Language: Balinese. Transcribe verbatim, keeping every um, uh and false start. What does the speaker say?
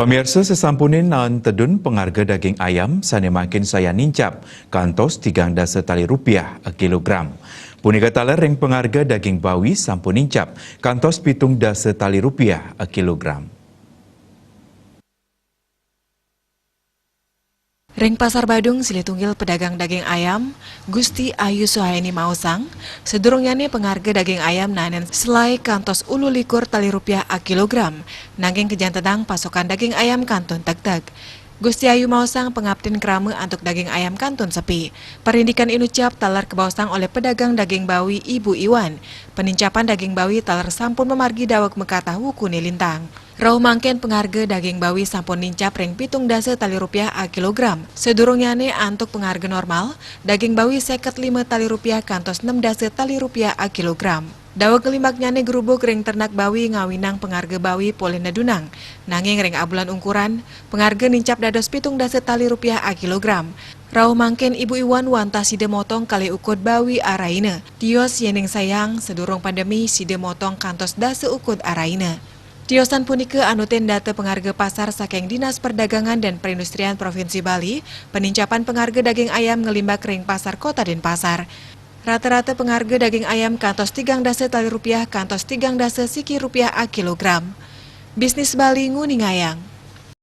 Pamirsa, sasampuné naén tedun pangarga daging ayam sané mangkin sayan nincap kantos tigang dasa tali rupiah a kilogram. Punika taler ring pangarga daging bawi sampun nincap kantos pitung dasa tali rupiah a kilogram. Ring Pasar Badung, silih tunggil pedagang daging ayam, Gusti Ayu Suhaini maosang, sadurungnyané pangarga daging ayam naén selai kantos ulu likur tali rupiah a kilogram, nanging kajantenan pasokan daging ayam kantun tegteg. Gusti Ayu maosang pangaptin krama antuk daging ayam kantun sepi. Parindikan inucap taler kabaosang olih pedagang daging bawi Ibu Iwan. Panincapan daging bawi taler sampun mamargi daweg makatah wukuné lintang. Rauh mangkin pangarga daging bawi sampun nincap ring pitung dasa tali rupiah a kilogram. Sadurungnyané antuk pangarga normal, daging bawi seket lima tali rupiah kantos nem dasa tali rupiah a kilogram. Daweg nglimbaknyané grubug ring ternak bawi ngawinang pangarga bawi polih nedunang, nanging ring abulan ungkuran, pangarga nincap dados pitung dasa tali rupiah a kilogram. Rauh mangkin Ibu Iwan wantah sida motong kalih ukud bawi araina. Tios yéning sayang, sadurung pandemi sida motong kantos dasa ukud araina. Tiosan punika anutin data pangarga pasar saking Dinas Perdagangan dan Perindustrian Provinsi Bali, panincapan pangarga daging ayam nglimbak ring Pasar Kota Denpasar. Rata-rata pangarga daging ayam kantos tigang dasa tali rupiah kantos tigang dasa siki rupiah a kilogram. Bisnis Bali nguningayang.